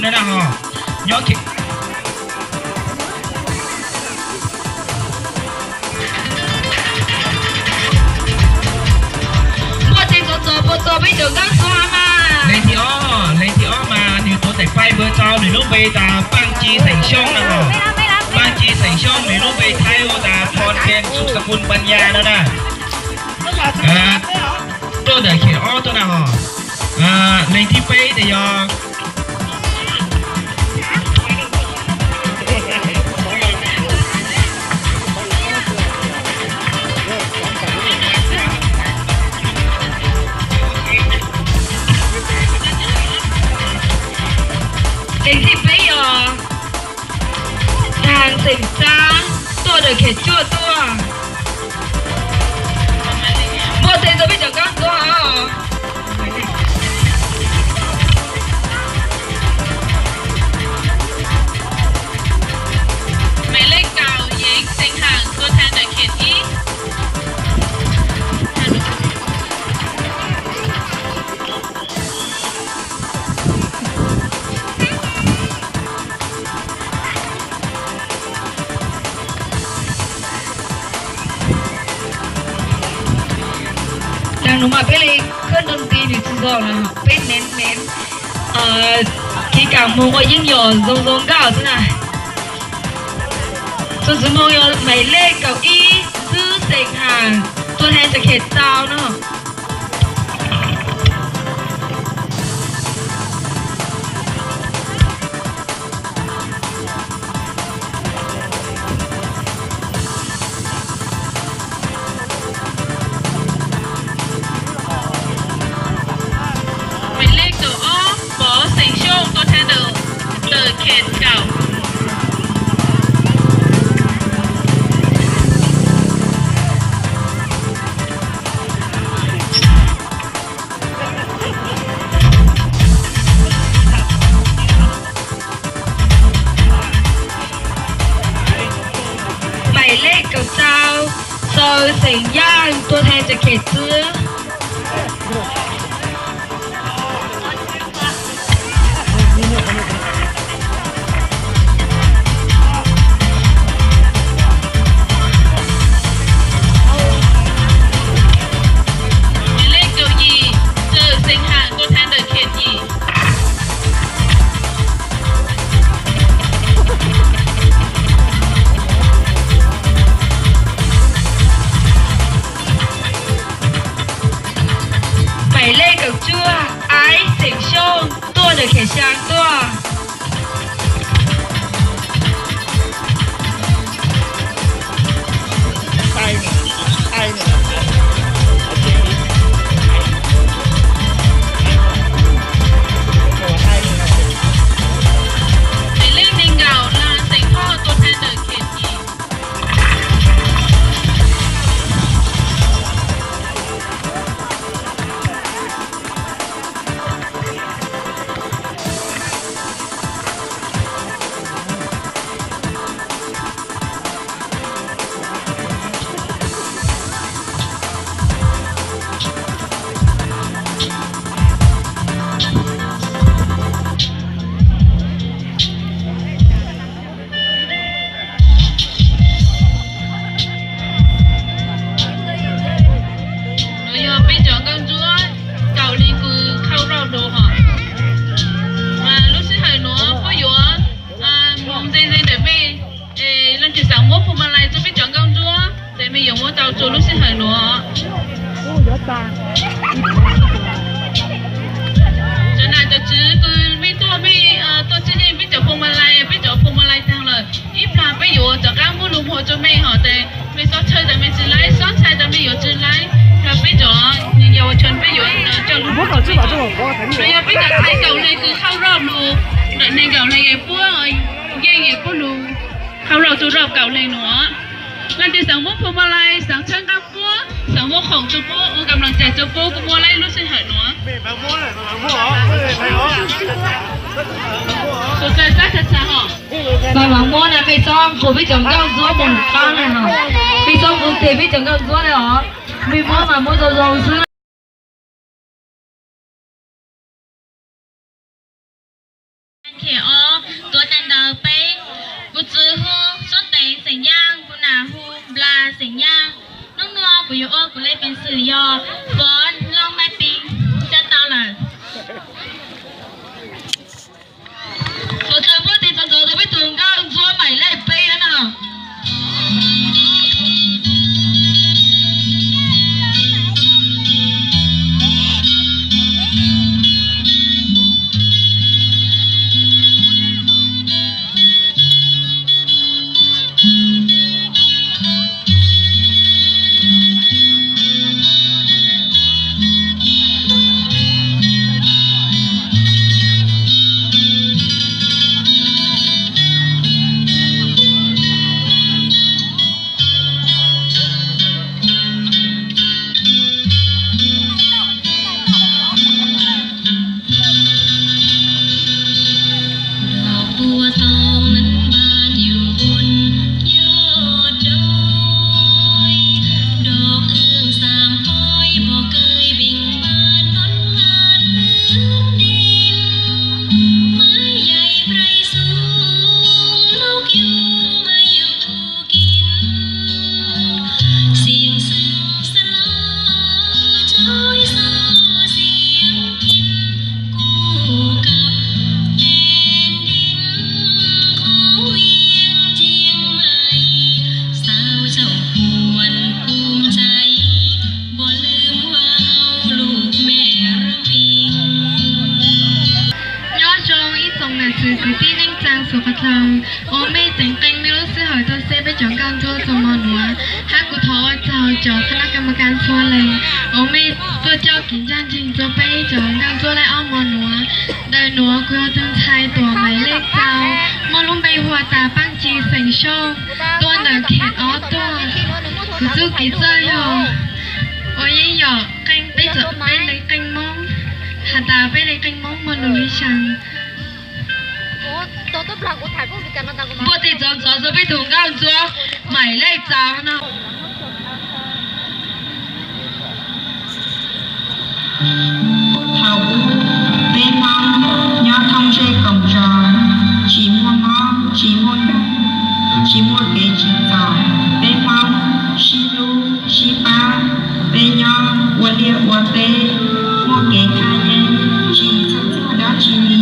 no na ho. Nyob Muaj tej txov txov puas txog peb cov nkauj ntsuab mas. Leej thib ob, leej thib ob mas nws tuav daim paib npawg tau nws lub npe tas Paj Ci xeem Xyooj no. Paj Ci xeem Xyooj nws lub npe Thaib hu tas Thon Phen Suk Sakun Panya no na. Tuaj ntawm khem ob tuaj na ho. Leej thib peb ces yog Leej thib peb yog Thaj xeem Xab tuaj ntawm khem cuaj tuaj. Muaj tej txog peb cov nkauj ntsuab os. Maiv lej kaum Yeev Xeem Ham tuaj thaj ntawm khem ib. Daag nuav mas peb le khawb nroo ti nws tsis zoo na, peb neev neev kev kam moog ua yeeb yom zoo zoo nkauj xwb na. Txuas txwv moog yog maiv lej kaum ib Xwb Xeem Ham tuaj thaj ntawm khem tau no. Maiv lej kaum ob Pov Xeem Xyooj tuaj thaj ntawm khem kaum. Maiv lej kaum rau Xaus Xeem Yaaj tuaj thaj ntawm khem tswb. Maiv lej kaum yim Tsawm Xeem Ham tuaj thaj ntawm khem yim. Maiv lej kaum cuaj Aiv Xeem Xyooj tuaj ntawm khem xyaa tuaj. Maiv lej neeg nkaum Laag Xeem Thoj tuaj thaj ntawm khem yim. Nuav yog peb cov nkauj ntsuab kaum leej kws khauj roj dua hos. Mas lub sij hawm nuav puab yuav moog ze ze ntawm mej, es leej twg xaav muab phuj ma lais rua peb cov nkauj ntsuab ces mej yuav muab tau rua lub sij hawm nuav. Cov nam cov tswv kws mej tuaj, mej tuaj txhij yeej peb cov phuj ma lais, peb cov phuj ma lais taag lawm, ib plag peb yuav rov qaab muab lug muag rua mej hos tes mej xob txhawj tas mej tsi laib, xob ntshai tas mej yuav tsi laib. Yog peb cov neeg yau ua chon peb yuav coj lug muag rua mej. Nuav yog peb cov ntxhais kaum leej kws khauj roj lug ntawm neeg nkaum leej es puab yeej es puab lug khauj roj txug roj kaum leej nuav. Leej twg xaav muab phuj ma lais, xaav txhawb nqaab puab, xaav muab khoom rua puab, ua kam laam caag rua puab kuj muaj laib lub sij hawm nuav. Mas maam muab na, mej xob nqua peb cov nkauj ntsuab moog qaab na hos. Mej xob nqua tes peb cov nkauj ntsuab na os. Mej muab mas muab zoo zoo xwb. Yog Fov Looj Maj Pis cab tau lawm. Thov caw npuaj tes ntxov ntxov rau peb tus nkauj ntsuab maim lej peb no. Đỏ bua tong nắng banอยู่บนยอดดอย ดอกเอื้องสามปอย บ่เคยเบ่งบานต้นงานพื้นดิน ไม้ใหญ่ไพรสูง นกยูงมาอยู่ กิน เสียงซึ่งสลอจ้อยซอเสียงพิณ กู้กับแผ่นดินของเวียงเชียงใหม่ สาวเจ้าควรภูมิใจ บ่ลืมว่าเฮาลูกแม่ระปิง Nyob zoo ib tsoom niam txiv kwv tij neej tsaa suav qhov txhua, ua mej tseem qee mej lub sij hawm tuaj saib peb cov nkauj ntsuab txog mo nuav, hab kuv thov ua tsaug cov qhab nab kas mas kas txhua leej uas mej tuaj coj kev ncaj nceeg rua peb cov nkauj ntsuab laij ob mo nuav. Ntawm nuav kuv yog tug ntxhais Tuam Maim Lej Txaus, muaj lub npe hu tas Paaj Ci xeem Sooj, tuaj ntawm Khem Ob tuaj. Kuv txuj kev txawj yog uas yeej yog qee peb txawm peb le qee Moob, has tas peb le qee Moob muaj lug li xyaa. Npuaj tes ntxov ntxov rua peb tug nkauj ntsuab Maim Lej Txaus no. Thaum ub peb Hmoob nyob thoob zej koom zos, tsis muaj mob tsis muaj nkeeg, tsis muaj kev tsim txom, peb Hmoob sib hlub sib pab, peb nyob ua liaj ua teb, muaj kev thaj yeeb, tsis txhawj txog dab tsi li.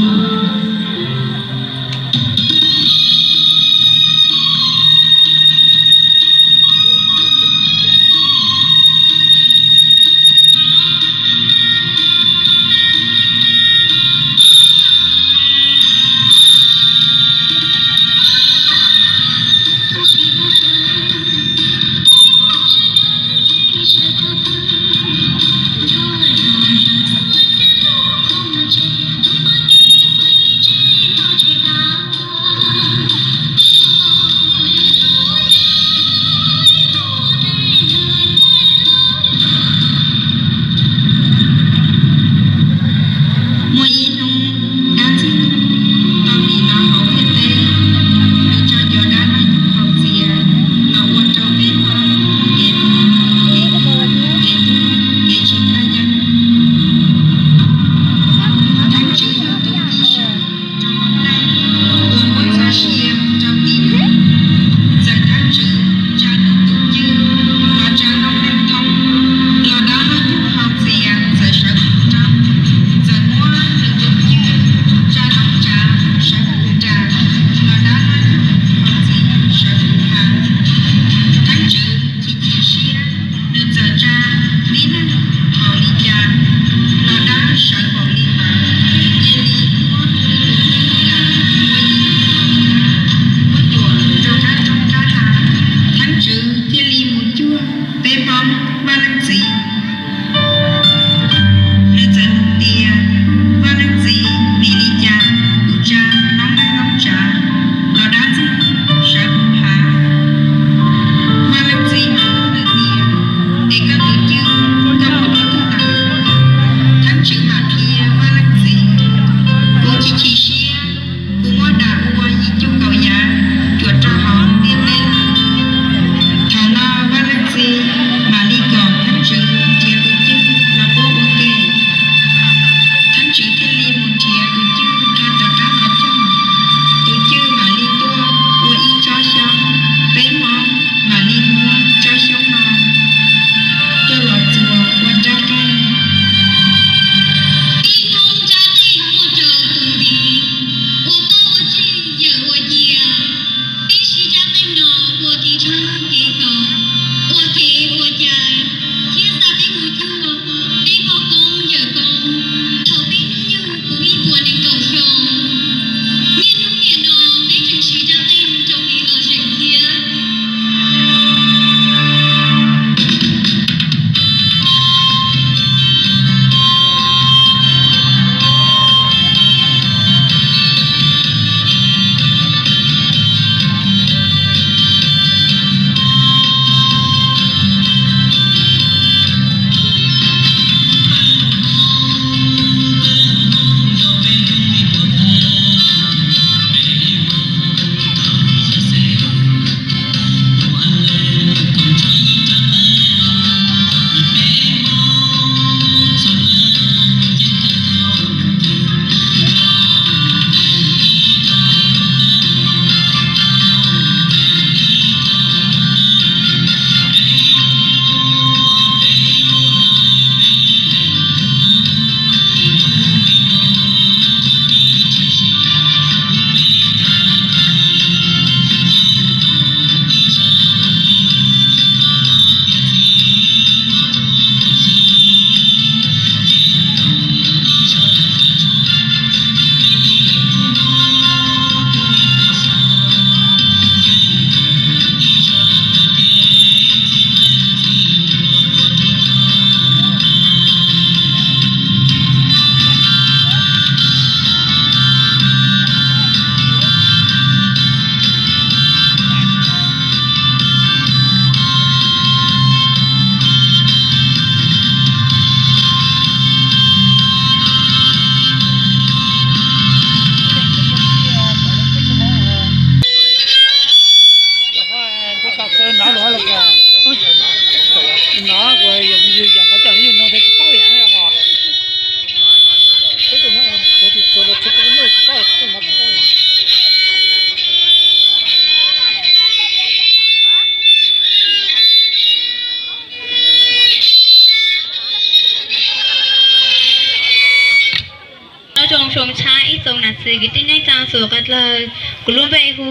Txiv kwv tij neej tsaa txhua qhov dlawg, kuv lub npe hu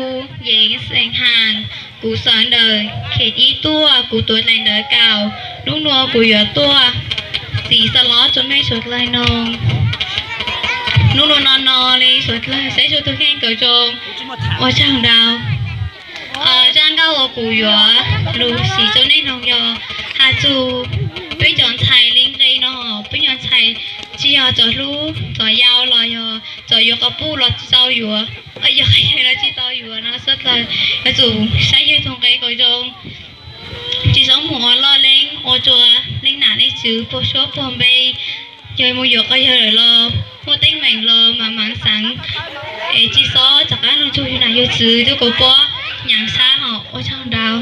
Yeev xeem Haas, kuv xeem ntawm khej ib tuaj, kuv tuav dlaim ntawv kaum, nub nua kuv yuav tuaj txiv xa lob rua mej suav dlawg noog. Nub nua no no le suav dlawg saib txhua tug kheej kom zoo, ua tsaug ntau. Zaaj nkauj uas kuv yuav lug siv rua nej noog yog has txug peb cov ntxhais le nqe no, peb cov ntxhais tsi yog txom hlub txom yau los yog txom yuav quas puj los tsi tau yuav, yog qhov yawg los tsi tau yuav no suav dlawg yuav tsum saib yawg tug nqe kom zoo, tsi txhob moog ua loj leej ua rua leej nam leej tswv puag suab puag npe. Yog moog yuav quas yawg lawm los muaj teeb meem los maam maam xaav, es tsi xob rov qaab lug ntsug yug nam yug txwv tub kuas puab nyaav sab hov, ua tsaug ntau.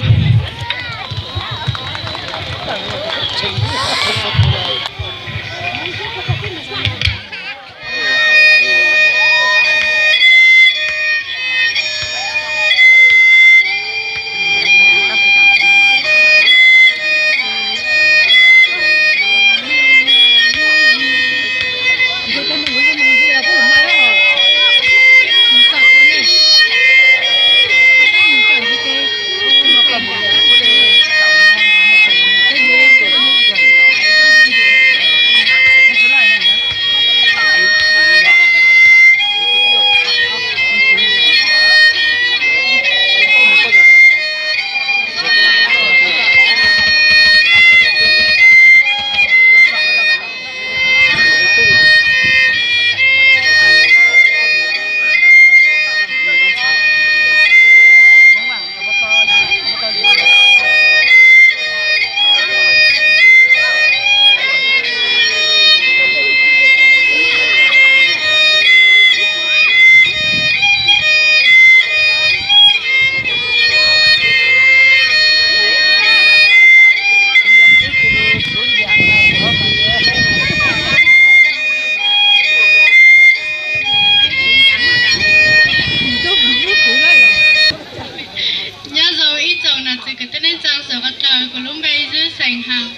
Nyob zoo ib tsoom nam txiv kwv tij neej tsaa suav qhov dlawg, kuv lub npe Zwb xeem Haas,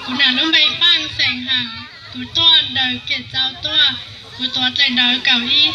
kuv nam lub npe Paaj xeem Haas, kuv tuaj ntawm Kiam Tsau tuaj, kuv tuav dlaim ntawv kaum ib.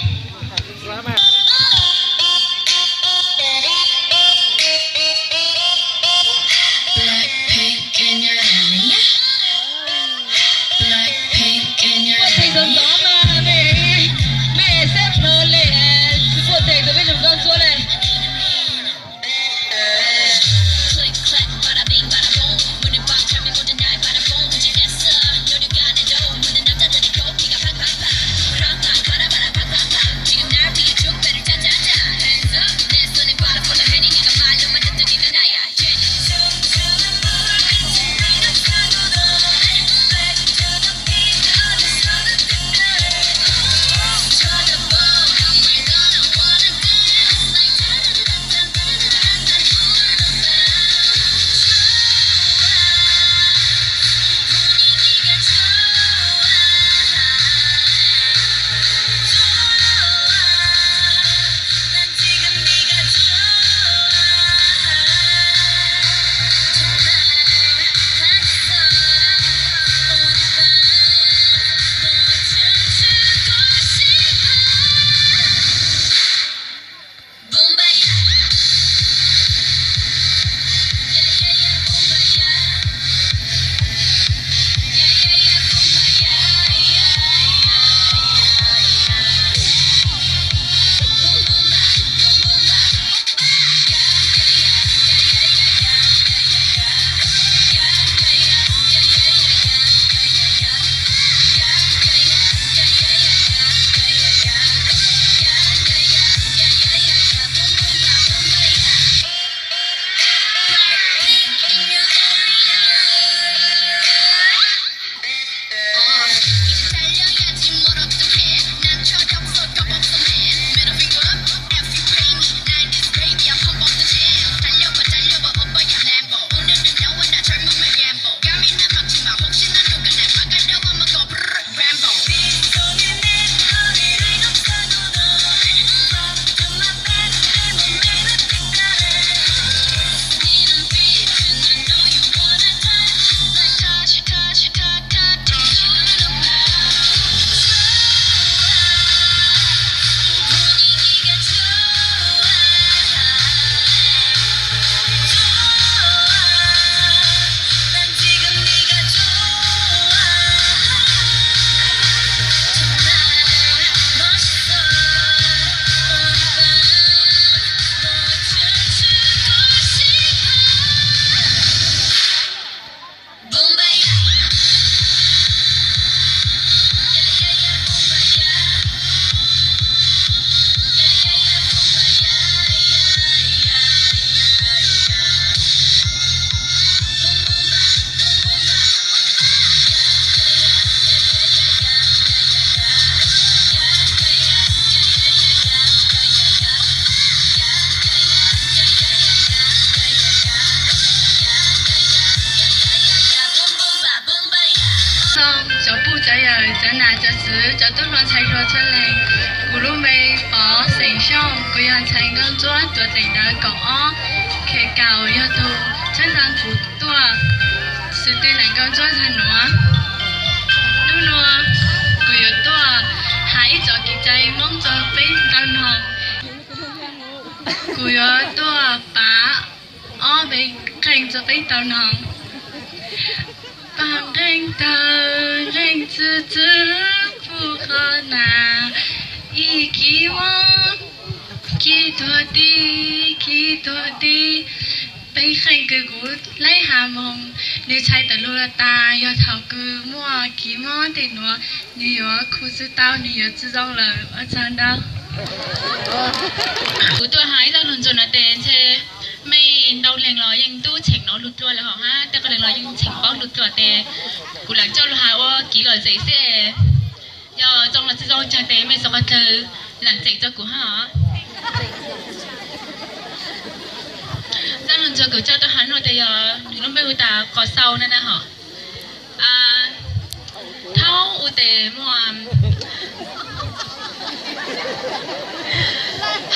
Cov phooj cov yawm, cov nam cov txwv, cov tub hluas ntxhais hluas txhua leej, kuv lub npe Pov xeem Xyooj, kuv yog ntxhais nkauj ntsuab tuam teem ntawv kaum ob, khev kaum yog tus tshawb nqa kuv tuaj xwm tw nam nkauj ntsuab tag nuav. Hnub nuav kuv yuav tuaj has ib txoj kev cai Moob rua peb tau noog. Kuv yuav tuaj pav ob nqeeg rua peb tau noog. Pav nqeeg tawg, nqeeg txwv txwv puv qhov nas, ib kiv mob, kiv tuag tib, kiv tuag tib. Peb nqeeg kws kuv laib has moog, nwg txhais tawm lug tas yog thaum kws muaj kiv mob tej nuav, nwg yuav khu tsi tau, nwg yuav tsi zoo lawm. Ua tsaug ntau. Kuv tuaj has ib zaj lug ntsuag no tes ntshe mej ntau leeg los yeej tub tsheem no lug dlua lawm hov hab, tej qee leeg los yeej tsheem paub lug dlua tes kuv lam coj lug has ua kiv lom zem xwb. Yog zoo los tsi zoo caag tes mej txhua qhov tawg lam txeem rua kuv hab. Zaj lug ntsuag kuv coj tuaj has no tes yog nwg lub npe hu tas Qos Xau na na hov. Thaub u tes muaj,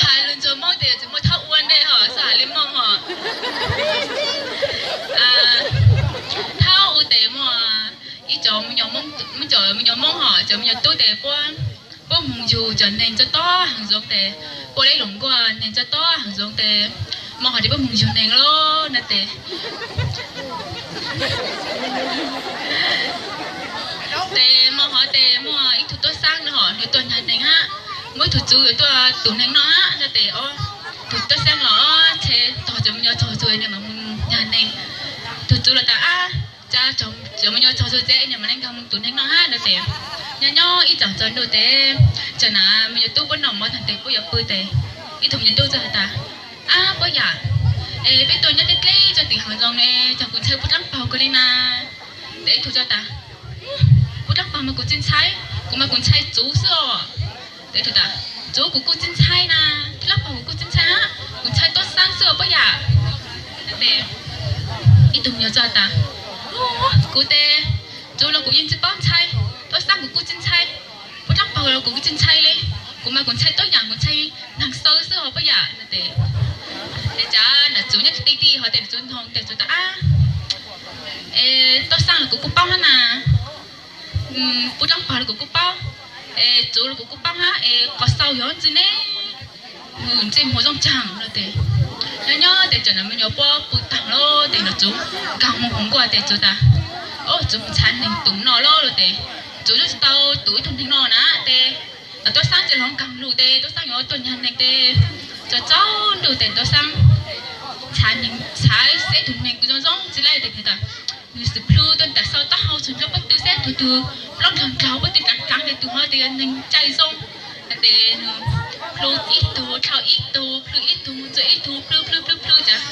has lug ntsuag Moob tes tsi muaj thaub ua ntej hov, xav has le Moob hov. Thaub u tes muaj ib cov, muaj cov me nyuam Moob hov, cov me nyuam tub tes puab, puab moog yug cov neeg tso tob haam zoov tes, puab le lug nkuaj neeg tso tob haam zoov tes, mo hov tes puab moog yug neeg lawm na tes. Tes mo hov tes muaj ib tug tuab xaab no hov, nwg tuaj nyag neeg hab, muaj ib tug txwv yuav tuaj tus neeg noj hab no tes, tug tuab xaab los ntshe tog cov me nyuam txaug txug nwg mam moog nyag neeg. Tug txwv los tas ab, ca cov me nyuam txaug txug tes nwg mam le nkaag moog tus neeg noj hab no tes. Nyob nyob ib tsaam tsaus ntuj tes, tsaam na me nyuam tub puab noj mov taag tes puab yuav pw tes, ib tug me nyuam tub txawm has tas, ab puab yam, es peb tuaj nyob dleb dleb rua tim hav zoov ne, cog kuv ntshai puab dlaab paug kawg le na. Tes ib tug txawm tas, puab dlaab paug mas kuv tsi ntshai, kuv mas kuv ntshai txuv xwb os. Tes ib tug tas, txuv kuv kuj tsi ntshai na, dlaab paug kuv kuj tsi ntshai hab, kuv ntshai tuab xaab xwb os puab yam. Tes ib tug me nyuam txawm tas, kuv tes, txuv los kuv yeej tsi paub ntshai, tuab xaab kuv kuj tsi ntshai, puab dlaab paug los kuv kuj tsi ntshai le, kuv mas kuv ntshai tuab yam, kuv ntshai naag xaw xwb os puab yam no tes. Tes cas nam txwv nyob ti ti hov tes nam txwv noog tes txwv tas, ab, es tuab xaab los kuv kuj paub hab na, puab dlaab paug los kuv kuj paub, es txuv los kuv kuj paub hab, es Qos Xau yog ntxwg ne, ntsej muag zoo caag no tes. Nyob nyob tes tsaam nam me nyuam puab pw taag lawm tes nam txwv nkaag moog huv nkuaj tes txwv tas, o txwv moog ntshai neeg tus no lawm lawm tes, txwv lub tsi tau tus ib tug neeg no na tes, nam tuab xaab tsi hloov nkaag lug tes tuab xaab yuav tuaj nyag neeg tes, tsaus tsaus ntuj tes tuab xaab ntshai neeg, ntshai seb tug neeg kws zoo zoo tsi laib tes nwg tas, nwg xum plhu tuaj ntaag xau taub hau txug nrug puab tw seb tug twg plaub nrhav nrhav puab tw dlaav dlaav tes tug hov tes yog neeg caij zoo. Tes nwg plhu ib tug dlhau ib tug, plhu ib tug moog rua ib tug, plhu plhu plhu plhu cas,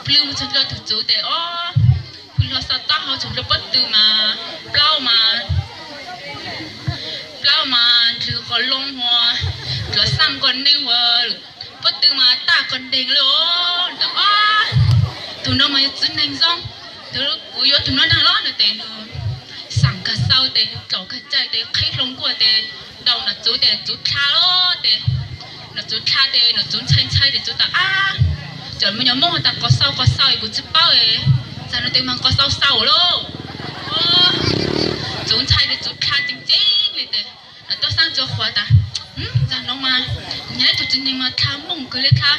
plhu moog txug nrug tug txwv tes o, plhu hlo xau taub hau txug nrug puab tw mas, plaub mas, plaub mas ndlwg qos loo hov, dluav xaaj qos neeg hov, puab tw mas taj qos neeg lawm os. Tug no mas yuav txwv neeg zoo, kuv yuav tug no nrug lawm no tes nwg xaam kag xau tes nwg dlaum kag caij tes qheb hlo nkuaj tes ntaus nam txwv tes txwv dlha lawm tes, nam txwv dlha tes nam txwv ntshai ntshai tes txwv tas ab, cov me nyuam Moob has tas Qos Xau Qos Xau es kuv tsi paub, txag no tes mas Qos Xau Xau lawm. Txwv ntshai tes txwv dlha tseeb tseeb le tes, nam tuab xaab tsuas qhuav tas, txag no mas, nyag ib tug txiv neeg mas dlha mooj kawg le dlha,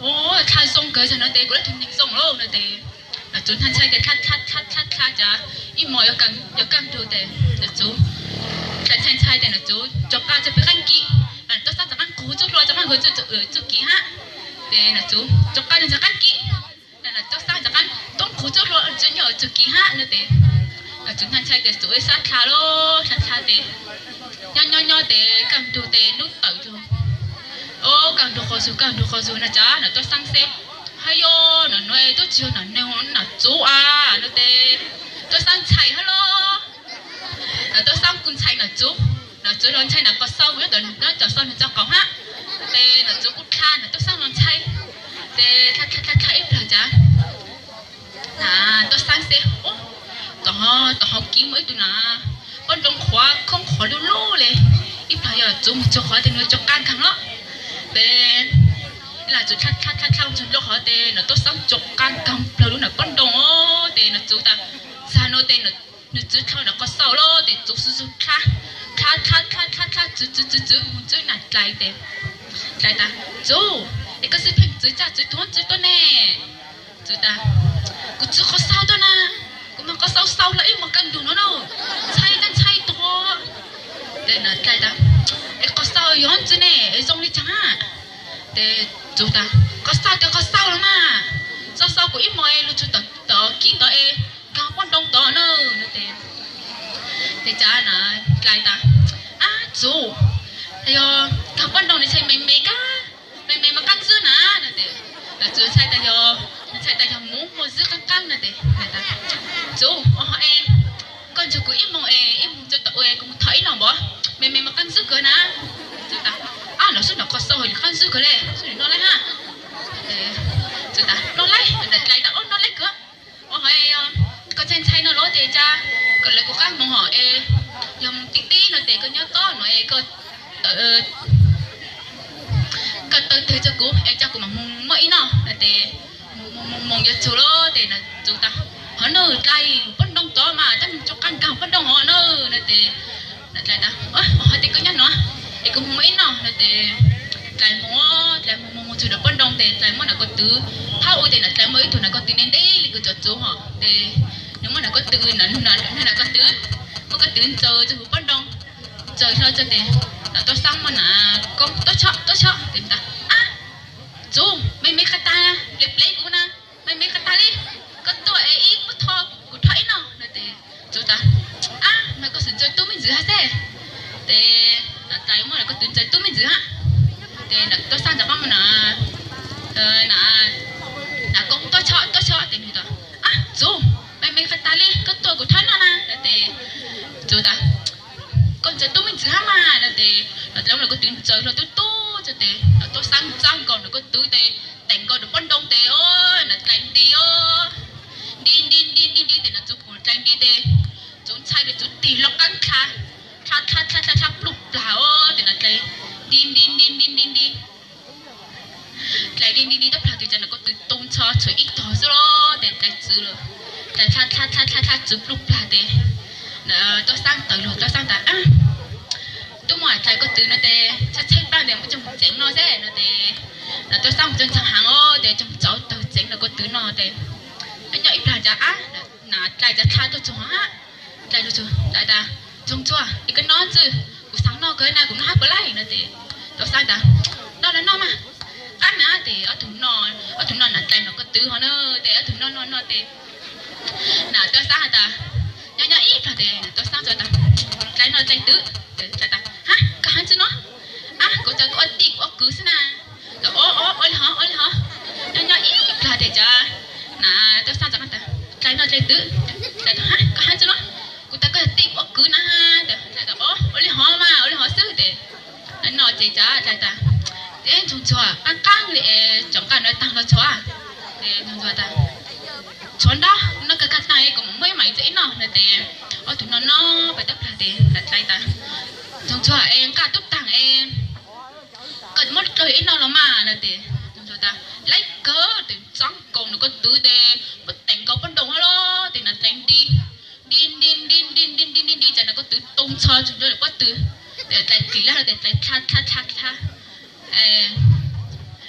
dlha zoo kawg txag no tes kuv le tug neeg zoo lawm no tes, nam txwv ntshai ntshai tes dlha dlha dlha dlha dlha cas, ib hmo yuav kaj ntug tes nam txwv ntshai ntshai tes nam txwv rov qab txug pem qaab kis, nam tuab xaab rov qab nqug txuj hlua rov qab nqug txuj kis hab, tes nam txwv rov qab txug qaab kis, nam tuab xaab rov qab tuab nqug txuj hlua txug nyob txug kis hab no tes, nam txwv ntshai ntshai tes txwv ib sab dlha lawm dlha dlha tes, nyob nyob nyob tes kaj ntug tes nub tawm tug, o kaj ntug qhov zug kaj ntug qhov zug no cas nam tuab xaab seb, hab yog nam nuav tub tsi yog nam neeg nam txwv a no tes, tuab xaab ntshai hab los, nam tuab xaab kuj ntshai nam txwv, nam txwv los ntshai nam Qos Xau nyob tom xaus nwg txoj qaum hab, tes nam txwv kuj dlha nam tuab xaab los ntshai, tes dlha dlha dlha ib plag cas, nam tuab xaab seb, tom hauv kis muaj ib tug nam pob nroo qhuav khoob qhuav lub lub li. Ib plag yog txuv mus txog qhov tias nws tso qab nkaag lawm. Ces lam txuv dlha dlha dlha mus txog ntua qhov ces Nom Toj Xeeb tso qab nkaag plawg lub nram pob nroo os. Ces Nom txuv tas, xag no ces Nom txwv dlhau nram qhov xauj lawm ces txuv xwb xwb dlha dlha dlha dlha dlha txwv txwv txwv txwv mus txwv Nam Dlais ces Dlais tas, Txuv, es koj xwb pheej txwv tsaj txwv tuag txwv tuaj ne? Txuv tas, Kuv txwv qhov xauj tuaj na, kuv mag qhov xauj xauj hlo ib hmos kaj ntug no na, ntshai ntshai tuag. Ces Nam Dlais tas, Es qhov xauj yog txwv ne, es zoo li caag? Ces txuv tas, Qhov xauj ces qhov xauj los mas, xauj xauj kuv ib hmos es lug txug tom kib tod es nkaag pob nroo tod na. Ces, ces cas Nam Dlais tas, Ab txuv, yog nkaag pob nroo nws ntshai me me kag, me me mas qaab ntxwb na no ces, txuv ntshai tas yog, ntshai tas yog muv muaj ntxwb qaab qaab no ces, Txuv, ua hov es koj nrug kuv ib moos es ib moos tso tom ua kuv mus thov ib no npov, me me mas qaab ntxwb kawg na. Txuv tas, Ab los sub nram qhov xauj hos qaab ntxwb kawg le, sub nram no laij hab. Txuv tas, No laij. Nam Dlais tas, Ab no laij kawg. Ua hov es koj ntshai ntshai no los ces cas koj lawv kuv qaab moog hos es yog moog tib tib no ces koj nyob tob no es koj koj taw twg rua kuv es coj kuv mam moog muaj ib noj no ces moog moog moog yuav txug lawm ces Txuv tas, Hov na Dlais, pob nroo tod mas tab moog tso qab nkaag pob nroo hov na no ces Nam Dlais tas, Hov ces koj nyob no es kuv moog muaj ib noj no ces Dlais moog, Dlais moog moog moog txug nram pob nroo ces Dlais muab nam koj twv, thaub ub ces Nam Dlais muaj ib tug nam koj twv ntev ntev li kws cov Txuv hos ces nws muab nam koj twv, nam koj twv, muab koj twv ntsaws rua huv pob nroo, ntsaws hlo rua ces Nom Toj Xeeb muab nam koj tuab tsho tuab tsho ces tas, Ab Txuv, me me qas tag, plev plev kuv na, me me qas tag li, koj tuaj es ib puab tho kuv rho ib noj no ces Txuv tas, Ab mas koj xub ntsaws tub me ntxwv hab xwb. Ces Nam Dlais muab nam koj twv ntsaws tub me ntxwv hab. Ces Nom Toj Xeeb rov qaab muab nam koj tuab tsho tuab tsho ces nws tas, Ab Txuv, me me qas tag li, koj tuaj kuv rho noj na no ces Txuv tas, Koj ntsaws tub me ntxwv hab mas no ces Nom Dlais muab nam koj twv ntsaws hlo tub tub rua ces Nom Toj Xeeb txab nkaus nam koj twv ces teem nkaus nram pob nroo ces Nam Dlais nti os, nti nti nti nti nti ces Nom Txuv pum Dlais nti ces Txuv ntshai ces Txuv tig hlo qaab dlha, dlha dlha dlha dlha dlha pluj plag os ces Nam Dlais nti nti nti nti nti nti Dlais nti nti nti tuab plag ces nam koj twv tu ntsho tshuav ib tog xwb los ces Dlais txwv lawm. Dlais dlha dlha dlha dlha txwv pluj plag ces Toj Xab tawm los, Toj Xab tas, Tub muam, Dlais koj twv no ces tshab tshab plaab ces muab coj mus tsev no xwb no ces Toj Xab mus coj ntxhee heev os ces coj mus txov tawg tsev nam koj twv no ces nyob nyob ib plag cas ab, nam Dlais cas dlha tuaj txug hab. Dlais lug txug Dlais tas, Ntxoog Ntxhua, es koj noj ntxwg, kuv xaav noj kawg na, kuv noj hab puas laij no ces Toj Xab tas, Noj los noj mas. Qab na ces ob tug noj, ob tug noj nam Dlais nam koj twv hov na ces ob tug noj noj noj ces nam Toj Xab has tas, nyob nyob ib plag ces nam Toj Xab txawm tas, Dlais noj Dlais twv. Dlais tas, Hab, koj hab ntxwg no? Ab, kuv tas koj ua tij kuv ua kwv xwb na. Ua ua ua li hov ua li hov. Nyob nyob ib plag ces cas nam Toj Xab txawm tas, Dlais noj Dlais twv. Dlais tas, Hab, koj hab ntxwg no? Kuv tas koj yog tij kuv ua kwv na. Dlais tas, Ua li hov mas ua li hov xwb ces no ces cas Dlais tas, Ntxoog Ntxhua, qaab qaab li es tsoom nqaj no taag los txhua. Ces Ntxoog Ntxhua tas, Tshuav nrab, noj kawg kawg taag es kuv mam muab ib maim tso ib noj no ces ob tug noj noj pais tuab plag ces nam Dlais tas, Ntxoog Ntxhua, es nqaj tub taag es koj muab dlawg ib noj los mas no ces Ntxoog Ntxhua tas, Laib kawg. Ces txab nkaus nam koj twv ces muab teem nkaus pob ntoo hab los ces nam Dlais nti nti nti nti nti nti nti nti nti ces nam koj twv tu ntsho txug ntua lawm pob tw ces Dlais kis lab no ces Dlais dlha dlha dlha dlha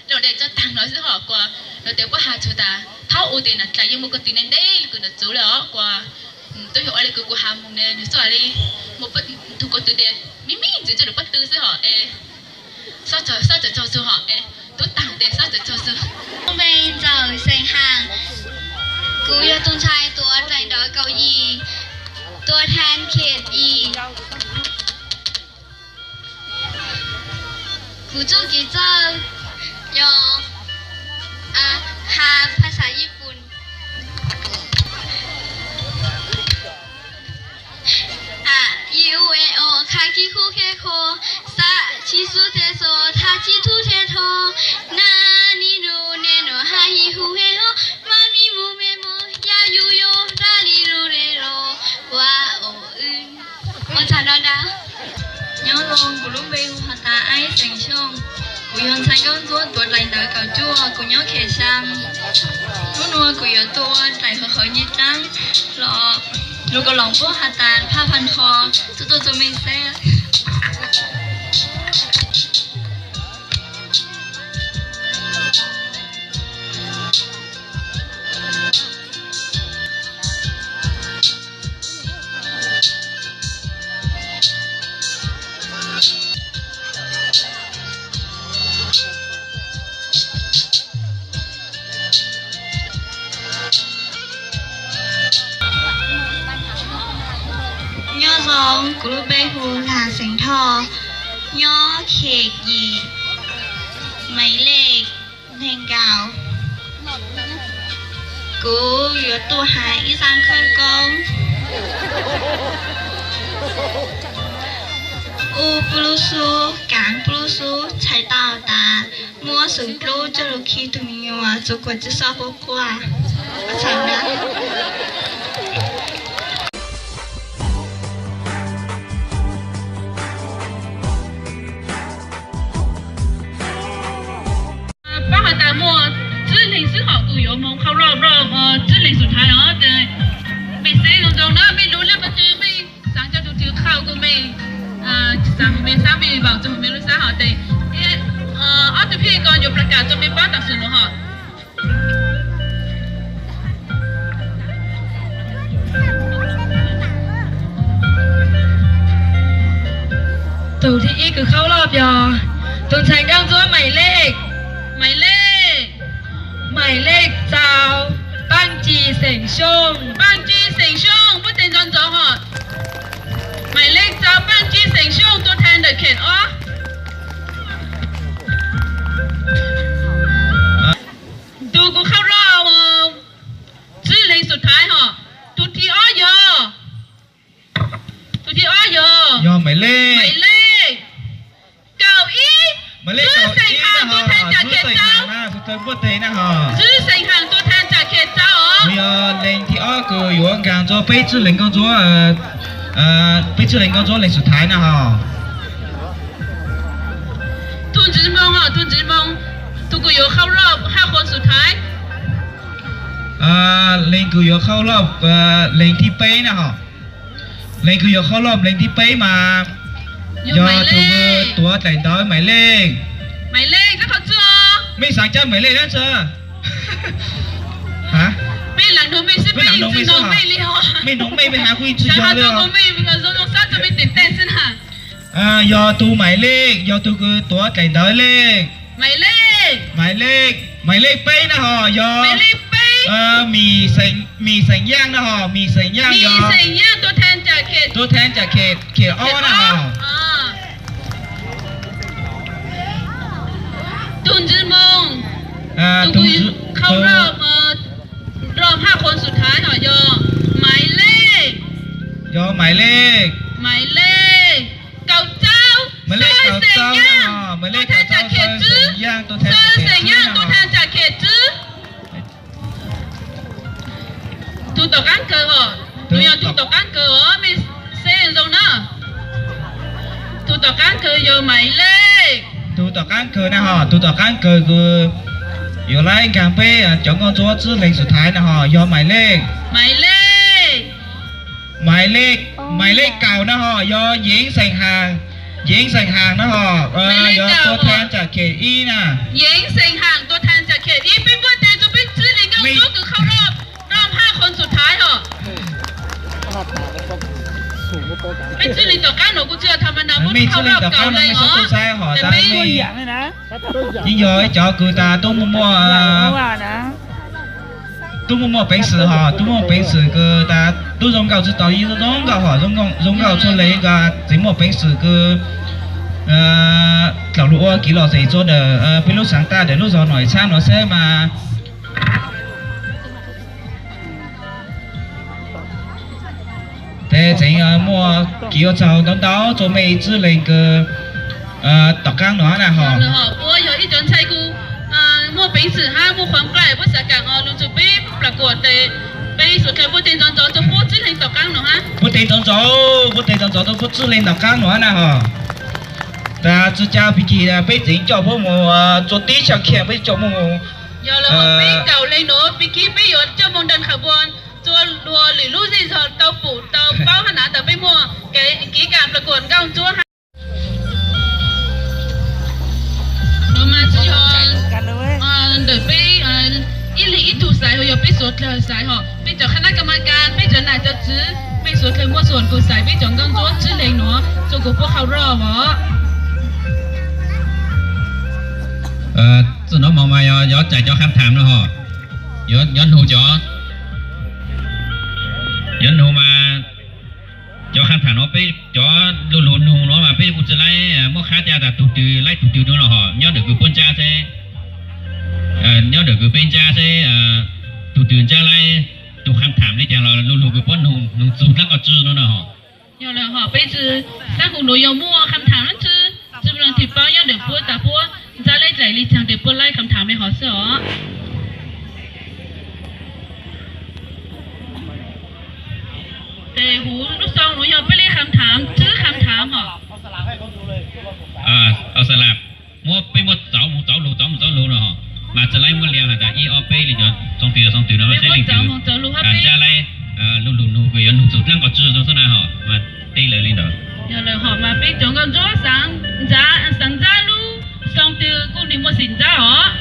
los de tso taag no xwb hos kuas no ces puab has txug tas thaub u ces nam Dlais yeej muaj koj twv ntev ntev li kws nam txwv lawm os kuas tub yog ua li kws kuv has moog ne, nws xub li muaj tug koj twv ces mib mib ntxwv tso lawm pob tw xwb hos es xob txawm xob txawm tsaug txug hos es tub taag ces xob txawm tsaug txug. Kuv yog tug ntxhais tuav dlaim nrov kaum yim, tua thaab khiam yim. Kuv txuj kev txawj yog has phas xas Yij Pun. A, i, u, e, o, kha, ki, ku, ke, ko, sa, si, su, se, so, tha, si, thu, the, tho, na, ni, nu, ne, no, ha, hi, hu, he, ho, ma, mi, mu, me, mo, ya, yu, yo, ra, li, ru, re, ro, wa, o, w. Nyob zoo, kuv lub npe hu has tas Aib xeem Xyooj. Kuv yog ntxhais nkauj ntsuab tuav dlaim ntawv kaum cuaj, kuv nyob Khem Xyaa. Hnub no kuv yuav tuaj ua dlaim hawv hawv nyab dlaab los lug kom loos puab has tas phaj pha nrho, tuaj tuaj txug mej xeb. Nyob zoo, kuv lub npe hu Lag xeem Thoj, nyob Khem Yim, mais lej neeg nkaus. Kuv yuav tuaj hais ib zaj khawb koob. Ub, puj lub xub kaav puj lub xub txhais tau tas muab xwm dlub coj lug khi tug me nyuam txug kuas tsi xob quaj quaj. Paub has tas muaj tsib leeg xwb hom, kuv yuav moog qhau roj roj tsib leeg xub thaiv os. Mej xeb zoo zoo na, mej lub lej pab tsi mej xaav coj tug twg qhau kuv mej xaav mej xab mej vaus txug mej lub xab hom tes ob tug phij ko yuav plas kam rua mej paub tam sim nuav hom. Tug thib ib kws qhau loj yog tug ntxhais nkauj ntsuab mais lej, mais lej, mais lej txau, Paaj Ci xeem Xyooj, Paaj Ci xeem Xyooj, puab tes ntxov ntxov hom. Mais lej txau, Paaj Ci xeem Xyooj, tua thaag ntawm Khem ob. Tug kuv qhau roj tsib leeg xub thaiv hom. Tug thib ob yog, tug thib ob yog, yog mais lej, mais lej kaum ib, Tswv Xeem Haas tua thaag tsam Khem txau. Tswv Xeem Haas tua thaag tsam Khem txau os. Yog leeg thib ob kws yuav nkaag rua peb tsib leeg nkauj ntsuab, peb tsib leeg nkauj ntsuab leeg xub thaiv na hom. Tug Ntsiv Moog os, tug Ntsiv Moog, tug kws yuav qhau roj hab qhua xub thaiv. Leeg kws yuav qhau roj leeg thib peb na hom. Leeg kws yuav qhau roj leeg thib peb mas yog tug kws tuav dlaim ntawv mais lej, mais lej, mej xaav cab mais lej dlaab tsi? Mej laam noog mej xwb, mej noog mej, mej has kuj tsi yog le. Yog tug mais lej, yog tug kws tuav dlaim ntawv lej. Mais lej, mais lej peb na hom, yog Mim Xeem Yaaj na hom, Mim Xeem Yaaj yog tua thaag tsam Khem ob na hom. Tug Ntsiv Moog, tug kws qhau roj hab qhua xub thaiv hom yog mais lej, yog mais lej, mais lej kaum rau, mais lej kaum rau, mais lej kaum rau, Xeem Yaaj tua thaag tsam Khem Tswv. Tug tom qaab kawg os, tug yog tug tom qaab kawg os, mej xeb zoo na. Tug tom qaab kawg yog mais lej, tug tom qaab kawg na hom, tug tom qaab kawg kws yuav lab nkaag peb cov nkauj ntsuab tsib leeg xub thaiv na hom yog mais lej, mais lej, mais lej kaum na hom yog Yeev Xeem Haas, Yeev Xeem Haas na hom, yog tua thaag tsam Khem ib na. Yeev Xeem Haas tua thaag tsam Khem ib, peb npuaj tes rua peb tsib leeg nkauj ntsuab kws qhau roj roj hab qhua xub thaiv hom. Mej tsib leeg tom qaab nuav kuj tsi yog tha ma da, muab qhau roj kaum leeg os. Yeej yog ib cov kws tas tub muaj muaj, tub muaj muaj peev xwm hom, tub muaj peev xwm kws tas tub zoo nkauj tsi tau, yeej zoo nkauj hom, zoo nkauj txhua leeg kws tseem muaj peev xwm kws tau lug ua kev lom zem rua ntawm peb lub xaav taj ntawm lub zog Noom Xaab nuav xwb mas. Tes tseem muaj kev ua tsaug ntau ntau rua mej tsib leeg kws tom qaab nuav na hom. Kuv yog ib cov ntxhais kws muaj peev xwm hab muaj khuam nqaij, puab xav kaam o lug txug peb plam kuam tes Peb suav dlawg puab teg ntxov ntxov tuaj puab tsib leeg tom qaab nuav hab. Puab teg ntxov ntxov, puab teg ntxov ntxov tuaj puab tsib leeg tom qaab nuav na hos. Tas tsi ca pig kig peb tseem coj puab mus tsua tib xya khiam peb coj mus. Yog lawm hos peb kaum leej nuav pig kig peb yuav coj moog ntawm qhov vuas tsua dua lwm lub zej zog tau pum tau paub hab na tas peb muaj kev kaam pla kuam nkauj ntsuab hab. Nuav mas tsi yog ntawm peb ib leeg ib tug xaiv, yog peb suav dlawg xaiv hos peb cov khab nab ka ma kas, peb cov nam cov tswv, peb suav dlawg muaj suam kws xaiv peb cov nkauj ntsuab tsib leeg nuav tsua kuas puab qhau roj os. Txuj nuav moog mas yog cais cov kham tham nuav hos, yuav nug cov, yuav nug mas cov kham tham nuav peb cov lu lug nug nuav mas peb kuj tsi laib muab qhab ca tas tug twg laib tug twg nuav los hos nyob ntawm kws puab ntsab xwb, nyob ntawm kws peb ntsab xwb, tug twg ntsab laib tug kham tham li caag los lu lug kws puab nug txug dlaab qhov tswv nuav na hos. Yog lawm hos peb tsi xaav hu nuav yog muaj kham tham dlaab tsi, tsi leej twg paub nyob ntawm puab tas puab ntsab laib dlaim li caag tes puab laib kham tham le hov xwb os. Tes huv lub xoo nuav yog peb le kham tham, tsib kham tham hos. Muab peb muab txauv moog txauv lug, txauv moog txauv lug no hos, mas tsi laib muab lias has tas ib ob peb li cov xoo twg xoo twg no, peb leej twg ntsab laib lu lug nug kws yuav nug txug dlaab qhov tswv no xwb na hos, mas teb lawv li ntawd. Yog lawm hos mas peb cov nkauj ntsuab xaav ntsab lub xoo twg kuj nwg muaj xim ntsab os.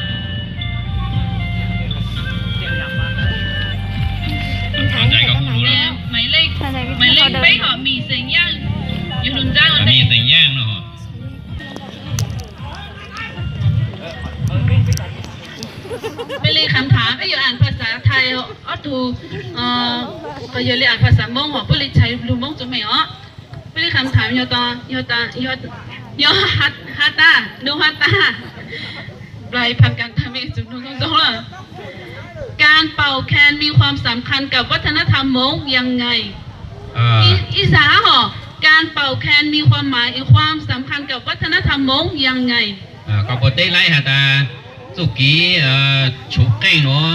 Maiv leej peb hos Mim Xeem Yaaj, yog lug ntsab Mim Xeem Yaaj no. Peb le kham tham peb yuav am phas xav thais, ob tug yog le am phas xav Moob hos puab le tshais lug Moob rua mej os. Peb le kham tham yog, yog has tas, nub has tas, nplai phas kas tag mej txug nug zoo zoo lawm. การเป่าแคนมีความสำคัญกับวัฒนธรรมม้งยังไง Ib zag hos, การเป่าแคนมีความหมาย ความสำคัญกับวัฒนธรรมม้งยังไง Koj puas teb laib has tas txuj kev tshuv qeej nuav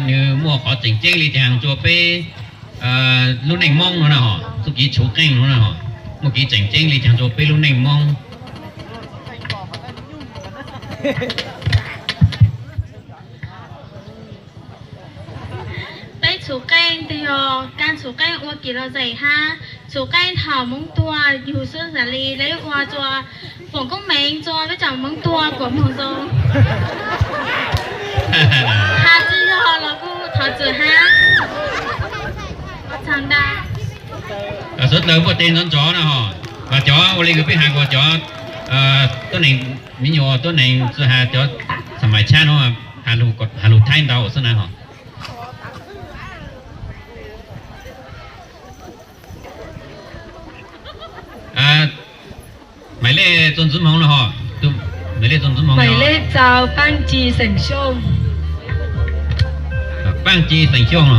nwg muaj qhov tseem ceeb li caag rua peb lub neej Moob nuav na hos, txuj kev tshuv qeej nuav na hos, muaj kev tseem ceeb li caag rua peb lub neej Moob. Peb tshuv qeej tes yog kag tshuv qeej ua kev lom zem hab tshuv qeej thaum Moob tuag yug xwb xav li lawv ua rua foom koob meev rua peb cov Moob tuag kuas moog zoo. Has tsi yog los kuj thov txim hab. Suav dlawg puab teg ntxov ntxov na hos, mas cov ua le kws peb has kuas cov tuab neeg, me nyuam tuab neeg tsi has cov xam mais tshab nuav, has lug Thaib ntau xwb na hos. Maiv leej txuas ntxiv moog no hos, maiv leej txuas ntxiv moog, maiv leej txaus Paaj Ci Xeem Xyooj. Paaj Ci Xeem Xyooj no.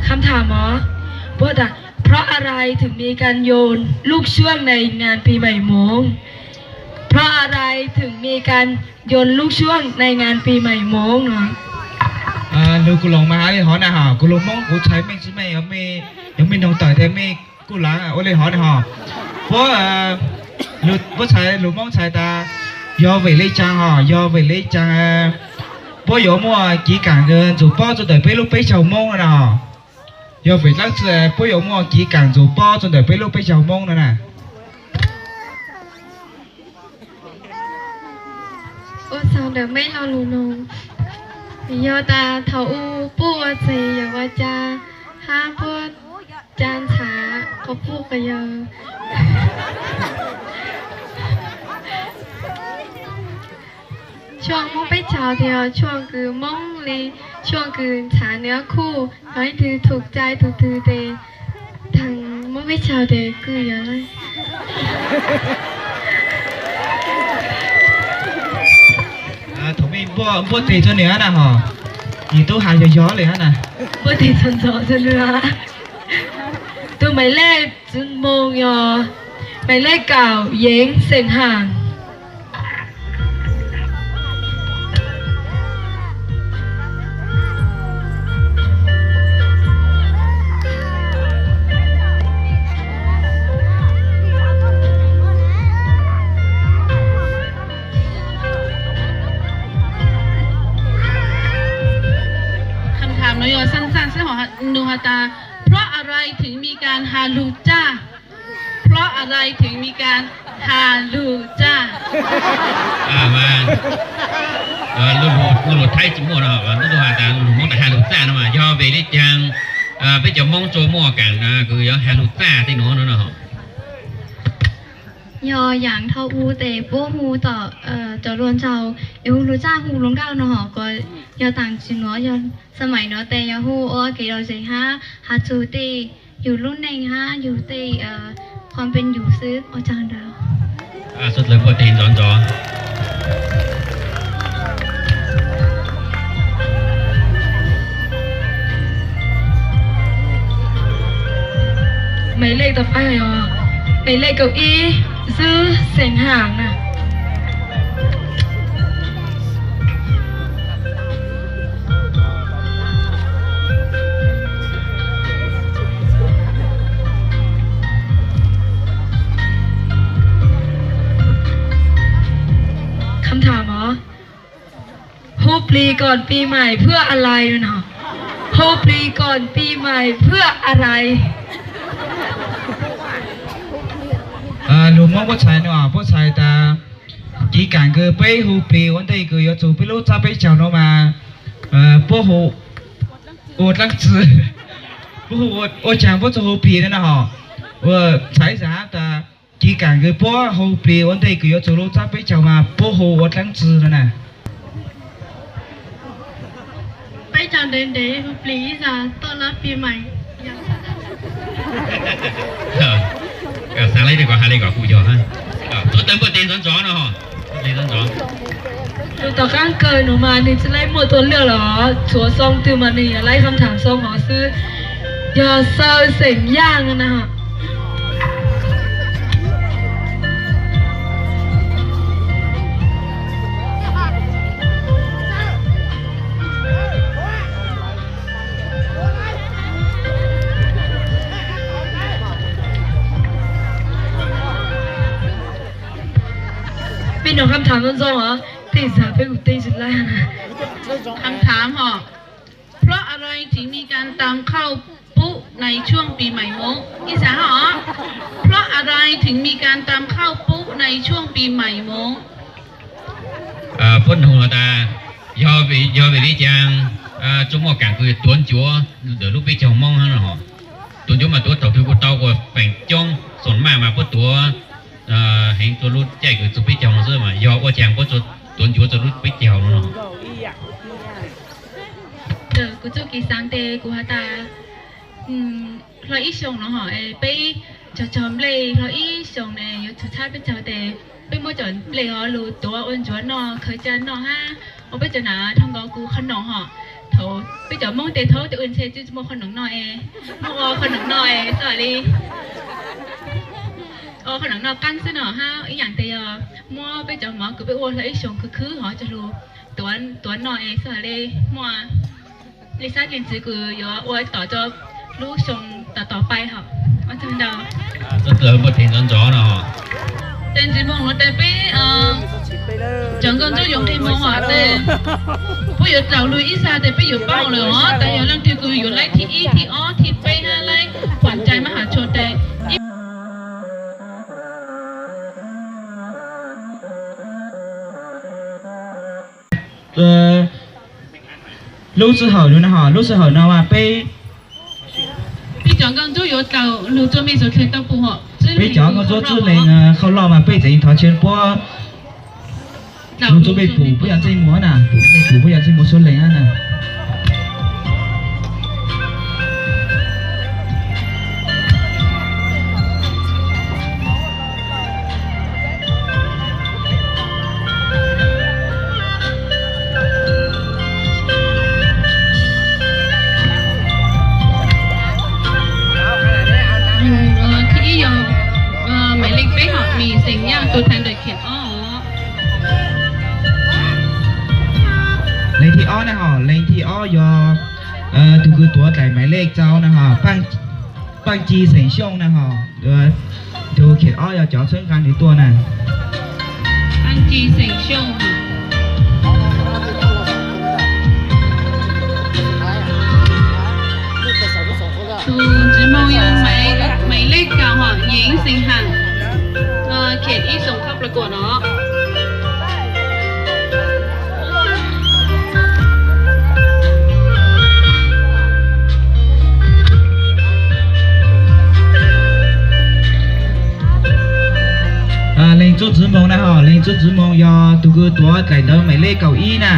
Kham tham os, puab tas เพราะอะไรถึงมีการโยนลูกเชื่อมในงานปีใหม่ม้ง เพราะอะไรถึงมีการโยนลูกเชื่อมในงานปีใหม่ม้ง no. Lug kuv loos mas has le hov na hos, kuv lug Moob kuv txhais mej tsi mej, yog mej noog tawm tes mej kuj laav ua le hov na hos. Puab, puab txhais lug Moob txhais tas yog vim le caag hos, yog vim le caag puab yuav muaj kev kaam ntxuav pob rua ntawm peb lub peb caug Moob no na hos. Yog vim dlaab tsi puab yuav muaj kev kaam ntxuav pob rua ntawm peb lub peb caug Moob no na. Ua txug ntawm mej lo lug noog, yog tas thaum u puj ua txeg yog ua cas hab puab ca ntshav quas puj quas yawg. Tshuaj Moob peb caug tes yog tshuaj kws Moob le, tshuaj kws ntshav nws khuj, yog leej twg thum cai tug twg tes taag Moob peb caug tes kuj yog. Thaum mej npuaj teg rua nwg na hos. Yus tub has yog yog li hab na. Puab tes ntxov ntxov xwb na. Tus maiv lej txwv moos yog maiv lej kaum, Yeev Xeem Haam.คำถาม no yog xaa xaa xwb, nug has tas เพราะอะไรถึงมีการฮาลูจ้า เพราะอะไรถึงมีการฮาลูจ้า Mas lus Thaib tsis muaj no, lus has tas lus Hmoob tas ha lus txaj no mas yog vim li caag peb cov Hmoob tsuas muaj kaam kws yuav ha lus txaj tej nuav no no. Yog yaam thaum u tes puab hu tom cov luag nraug es hu lus txaj hu lus nkauj no hos, kuas yog taam sim nuav yog xab maim nuav tes yog hu ua kev lom zem hab has txug tej yus lub neej hab yus tej qhov peb yus xwb ua tsaug ntau. Suav dlawg puag tes ntxov ntxov. Maiv lej kaum ib, Xwb Xeem Haam na. Kham tham os, hu plis koom pis mais phwj a lai no? Hu plis koom pis mais phwj a lai? Lug Moob puab txhais no, puab txhais tas ci kaam kws peb hu plis ua ntej kws yuav txug peb lub txhab peb caug no mas puab hu ua dlaab tsi, puab hu ua caag puab txawj hu plis no na hos. Ua txhais xav tas ci kaam kws puab hu plis ua ntej kws yuav txug lub txhab peb caug mas puab hu ua dlaab tsi no na. Peb caug ntev ntev hu plis ib zag toj lab pis mais. Xaav le kom has le kom kuj yog, tuab tawg npuaj tes ntxov ntxov no. Lug tom qaab kawg nuav mas nwg tsi laib muaj tua lwj los, tshuav xoo twg mas nwg yuav laib kham tham xoo hov xwb. Yog Xaw Xeem Yaaj na. Peb nug kham tham zoo zoo os, tej zag peb kuj teb tsi laib. Kham tham hom, เพราะอะไรถึงมีการตำข้าวปุ๊ในช่วงปีใหม่มง Ib zag hab os, เพราะอะไรถึงมีการตำข้าวปุ๊ในช่วงปีใหม่มง Puab nug has tas yog vim li caag tsuas muaj kaam kws tuav ncuav ntawm lub peb caug Moob hab no. Tuav ncuav mas tuav thaum twg kuj tau, kuas feem coob xoom maj mas puab tuav heev rua lub caij kws txug peb caug no xwb, mas yog ua caag puab tuav ncuav rua lub peb caug no no. Kuv txuj kev xaav tes kuv has tas hlo ib xyoos no hom, peb cog cog nplej hlo ib xyoos ne yuav txug txhab peb caug tes peb muab cov nplej hov lug tuav ua ncuav noj, khawv ca noj hab ua peb cov nam dhau nkaus kuv qhov noom hom. Thaum peb cov Moob tes thaub tes ua ntshe tsi muaj qhov noom noj es, muab ua qhov noom noj es xwb li. Ua qhov noom noj qaab xwb no hab ib yaam tes yog muab peb cov mov kws peb ua hlo ib xyoos khwv khwv hov coj lug tuav noj es xwb li. Muaj li sab kev ntxiv kws yuav ua tom rua lub xyoo tom tom pais hom. Ua tsaug ntau. Muaj tes ntxov ntxov no. Tes ntxiv moog nuav tes peb cov nkauj ntxub yuav nqeg moog hom tes puab yuav dlaus lug ib zag tes peb yuav paub lawm hov tas yog leej twg kws yuav laib thib ib thib ob thib peb hab laib phom cai mab has tshua tes. Lub sij hawm no, lub sij hawm no mas peb, peb cov nkauj ntxub Txwj Lees Khau Loj mas peb tseem thov tseg puab lug txug peb pum puab yog ntsej muag na, pum puab yog ntsej muag Suav Lees na. Tus kws tuav dlaim maiv lej rau na ho, Paaj Ci xeem Xyooj na ho. Tus kheem ob yog cov txhawb nqaa nws tuaj na. Paaj Ci xeem Xyooj. Tus ntxiv moo yog maiv lej kaum ho, Yeev xeem Haam. Kheem ib xoom khab pla kuam no. Leej tub ntxiv moo na ho, leej tub ntxiv moo yog tus kws tuav dlaim ntawv maiv lej kaum ib na,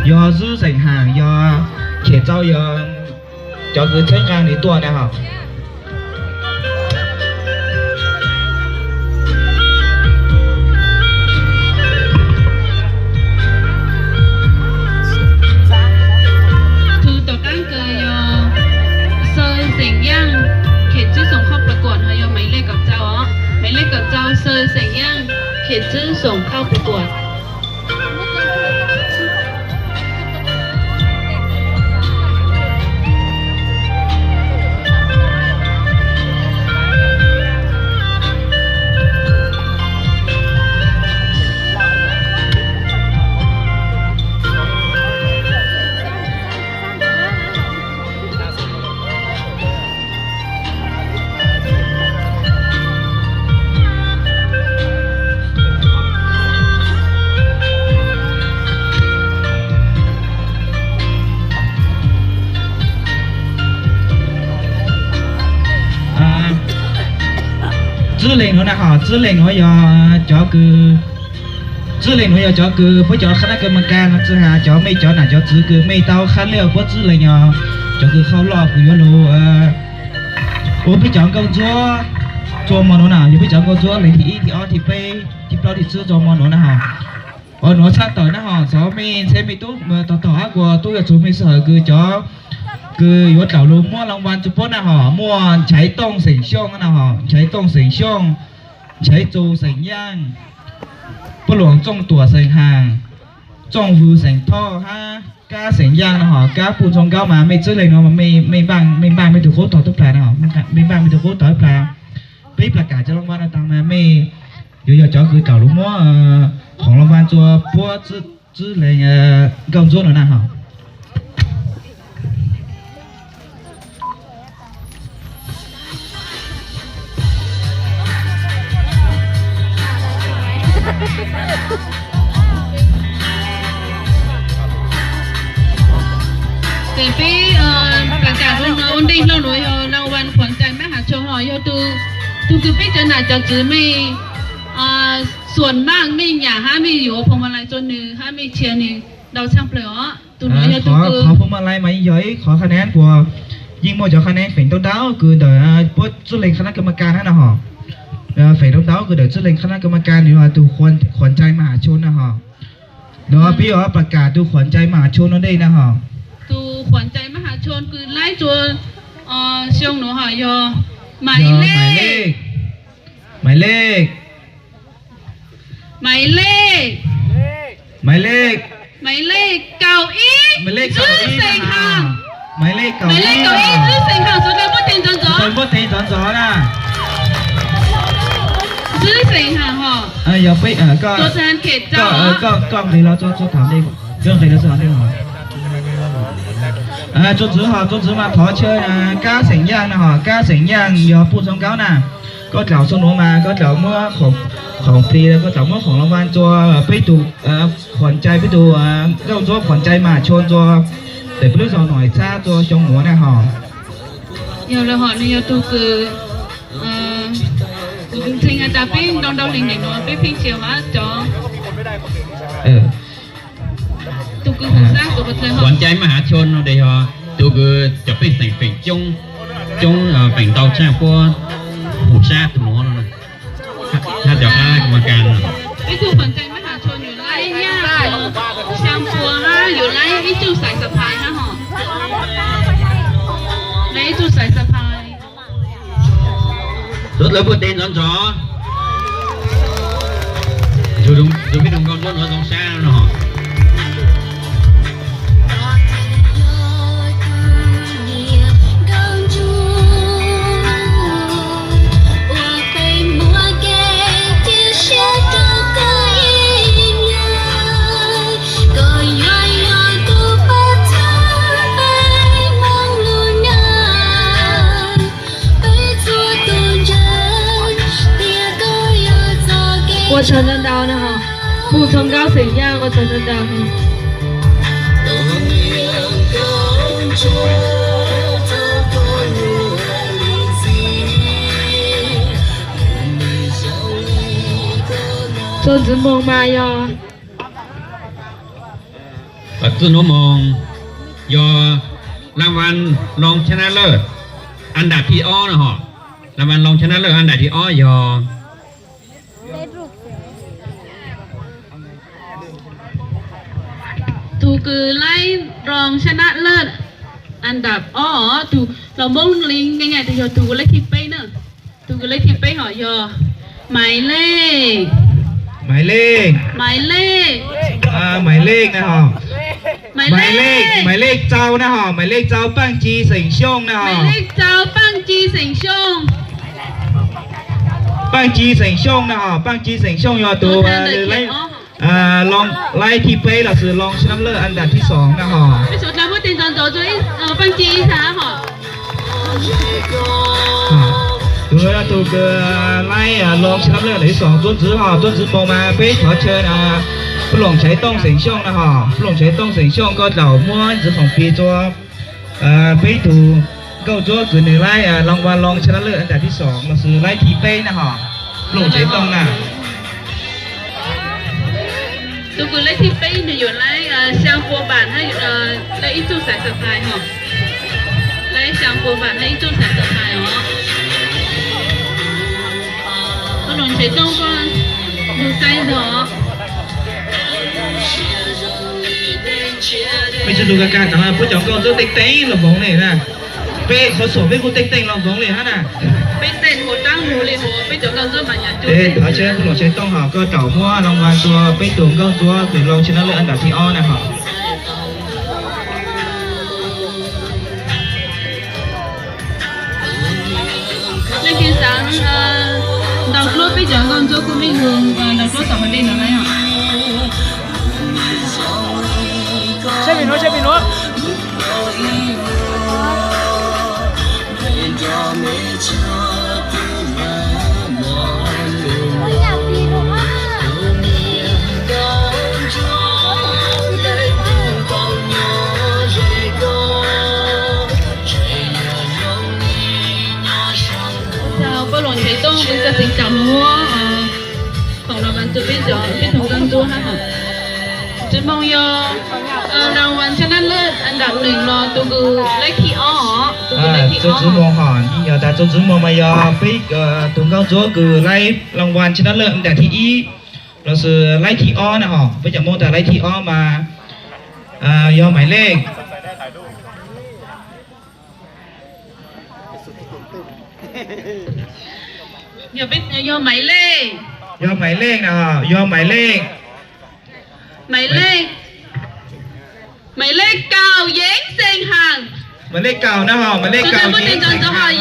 yog Zwb xeem Haam, yog kheem rau yog cov kws txhawb nqaa nws tuaj na ho. Tus tom qaab kws yog Xaw xeem Yaaj, kheem tsib xoom khab pla kuam no yog maiv lej kaum rau os. Maiv lej kaum rau Xaw xeem Yaaj, kheem tsib xoom khab pla kuam. Tswb leeg nuav na ho, tswb leeg nuav yog cov kws, tswb leeg nuav yog cov kws puab cov khab nab kas mas kas no tsi has cov mej cov nam cov txwv kws mej tau khab lej puab tswb leeg yog cov kws hauj loj kws yuav lug ua peb cov nkauj ntsuab rua mo nuav na, yog peb cov nkauj ntsuab leeg thib ib thib ob thib peb thib plaub thib tswb rua mo nuav na ho. Ua nuav tshaj tawm na ho, txhob mej ntxheb mej tub tog tog hab kuas tub yuav tsug mej sij hawm kws cov kws yuav dlaus lug muab laj vas rua puab na ho, muaj Nchaiv Tooj xeem Xyooj na ho, Nchaiv Tooj xeem Xyooj, Nchaiv Txus xeem Yaaj, Puab Luam Txooj Tuam xeem Haam, Txooj Vws xeem Thoj hab Kab xeem Yaaj na ho. Kab puj ntxhoo nkaub mas mej tswb leeg nuav mas mej npaaj mej tug qub tog tub plag na, mej npaaj mej tug qub tog tub plag. Peb plas kam cov laj vas no taag mas mej yuav yog cov kws dlaus lug muab khoom laj vas rua puab tswb leeg nkauj ntsuab nuav na ho. Ces peb plas kam zoo no ua ntej nuav yog laj vas khuam cai mab has tshoo no yog tug kws peb cov nam cov txwv mej xuam npaaj mej nyam hab mej yuav phuam ma lais rua nwg hab mej tshia nwg ntau tshaaj plawg os. Tus nuav yog tug kws qhov phuam ma lais mas yeej yog ib qhov qha nab kuas yeej muaj cov qha nab feem ntau ntau kws ntawm puab tswb leeg khab nab kas mas kas hab na ho. Feem ntau ntau kws ntawm tswb leeg khab nab kas mas kas nwg yog tug khuam cai mab has tshoo na ho. Nuav peb yuav plas kam tug khuam cai mab has tshoo nuav ntej na ho. Tug khuam cai mab has tshoo kws laib rua xyoo nuav ho yog Maiv Lej, Maiv Lej, Maiv Lej, Maiv Lej, Maiv Lej kaum ib, Maiv Lej kaum ib, Zwb xeem Haam. Maiv Lej kaum ib, Zwb xeem Haam, sawv daws npuaj tes ntxov ntxov. Sawv daws npuaj tes ntxov ntxov na. Zwb xeem Haam ho. Yog peb, koj, koj nqis los tso, tso tham ntej, koj nqis los tso tham ntej ho. Tso ntxwv ho, tso ntxwv mas thov chaw, Kab xeem Yaaj na ho, Kab xeem Yaaj yog puj ntxhoo nkaub na. Koj dlaus xyoo nuav mas koj dlaus muab khoom plig, koj dlaus muab khoom laj vas rua peb tug khuam cai, peb tug nkauj ntsuab khuam cai mab has tshoo rua ntawm peb lub zog Noom Hais Txhab rua xyoo nuav na ho. Yog lawm ho, nwg yog tug kws kuv ntseeg has tas peb ntau ntau leej nam nuav peb pheej tshia hab cov khuam cai mab has tshoo no ces yog tug kws cov pej xeem feem coob, coob feem ntau tshaj puab Hum Sab tug nuav no, hab cov khab kas mas kas no. Ib tug khuam cai mab has tshoo yug laib nyaj xyaa pua hab yug laib ib tug xais xas phais hab ho. Laib ib tug xais xas phais. Sawv daws npuaj tes ntxov ntxov. Tus peb tug nkauj ntsuab nuav zoo sab no. Ua tsaug ntau ntau na ho, mus txog nkauj xeem Yaj ua tsaug ntau ntau. Txuas ntxiv moo mas yog txuas ntxiv moo yog รางวัลรองชนะเลิศอันดับที่ ob na ho. รางวัลรองชนะเลิศอันดับที่ ob yog tus kws laib รองชนะเลิศอันดับ ob, tus los Hmoob li nyaij nyaij tus yog tus kws laib thib peb na. Tus kws laib thib peb ho yog Maiv Lej. Maiv Lej. Maiv Lej. Maiv Lej na ho. Maiv Lej, Maiv Lej Tsau na ho, Maiv Lej Tsau Paj Ci xeem Xyooj na ho. Maiv Lej Tsau Paj Ci xeem Xyooj. Paj Ci xeem Xyooj na ho, Paj Ci xeem Xyooj yog tus laib thib peb los sis รองชนะเลิศอันดับที่สอง na ho. Tus tus kws laib รองชนะเลิศอันดับที่สอง txuas ntxiv ho, txuas ntxiv moo mas peb thov chaw Pub Loos Tshaiv Tooj xeem Xyooj na ho. Pub Loos Tshaiv Tooj xeem Xyooj, koj tau muab ntxiv khoom pis rua peb tug nkauj ntsuab kws nws laib รางวัลรองชนะเลิศอันดับที่สอง los sis laib thib peb na ho. Pub Loos Tshaiv Tooj na. Tus kws laib thib peb nws yuav laib xyaa pua npaam, laib ib txuj xaiv xab phais ho. Laib xyaa pua npaam, laib ib txuj xaiv xab phais os. Pub Loos Tshaiv Tooj, koj tus xaiv ntag. Peb tsi lug kag kag, puab cov nkauj ntsuab teej teej los voov le na. Peb qhov xuam peb kuj teej teej los voov le hab na. Peb teej ua taab lug le, peb cov nkauj ntsuab mas nyam cuab. Thov chaw Pub Loos Tshaiv Tooj ho, koj tau muab รางวัล rua peb tug nkauj ntsuab kws รองชนะเลิศอันดับที่สอง na ho. Leej twg xaav ntaus dluab peb cov nkauj ntsuab kuj meej lug ntaus dluab tom hauv dej no na yom. Pub Loos Tshaiv Tooj, peb txhaj xeev tau muab khoom รางวัล rua peb cov, peb tug nkauj ntsuab hab. Tsi moog yog รางวัลชนะเลิศอันดับหนึ่ง los tus kws laib thib ob, tus kws laib thib ob. Txuas ntxiv moo ho, yog tas txuas ntxiv moo mas yog peb tug nkauj ntsuab kws laib รางวัลชนะเลิศอันดับที่หนึ่ง los sis laib thib ob na ho. Peb cov Moob tas laib thib ob mas yog Maiv Lej. Yog Maiv Lej. Yog Maiv Lej na, yog Maiv Lej. Maiv Lej, Maiv Lej kaum, Yeev Xeem Haas. Maiv Lej kaum na ho, Maiv Lej kaum,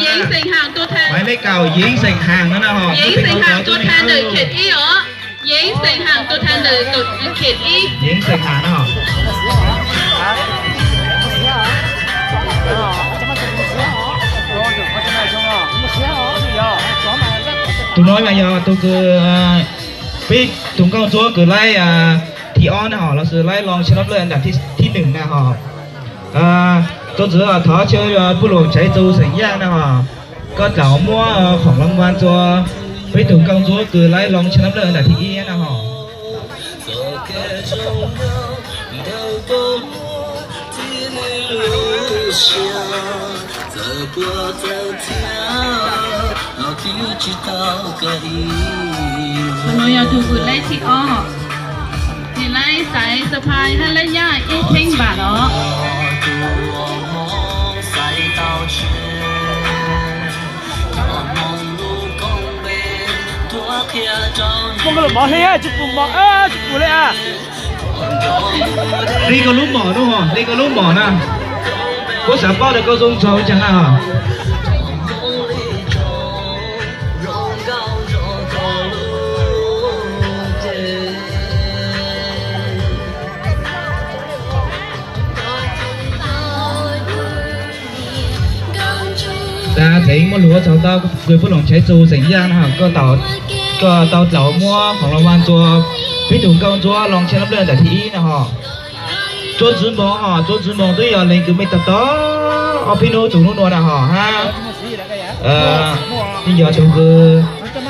Yeev Xeem Haas. Maiv Lej kaum, Yeev Xeem Haas na ho. Yeev Xeem Haas tuaj thaij ntawm khiv ib os. Yeev Xeem Haas tuaj thaij ntawm khiv ib. Yeev Xeem Haas na ho. Tus no mas yog tus kws peb tus nkauj ntsuab kws laib thib ob na ho, los sis laib รองชนะเลิศอันดับที่หนึ่ง na ho. Txuas ntxiv thov chaw Pub Loos Tshaiv Txu xeem Yaaj na ho, koj tau muab khoom รางวัล rua peb tug nkauj ntsuab kws laib รองชนะเลิศอันดับที่หนึ่ง na ho. Tus no yog tus kws laib thib ob, nws laib xaiv xab phais hab laib nyaj ib txheeb npaam os. Li koj lub mom no, li koj lub mom na. Puab xav paub tas koj zoo txog caag na. Tas tseev muaj lug ua txug tau kws Pub Loos Tshaiv Txu xeem Yaaj na ho, koj tau Koj tau tlaus muab khoom loo vaj tua peb tug nkauj ntsuab loo tshiab lub nplej ntawm thib ib no hos. Tsuab ntxwv npoos hos, tsuab ntxwv npoos twb yog leej kws mej tau tau ob peb hnub txug hnub nua na hos hab. Yeej yog tug kws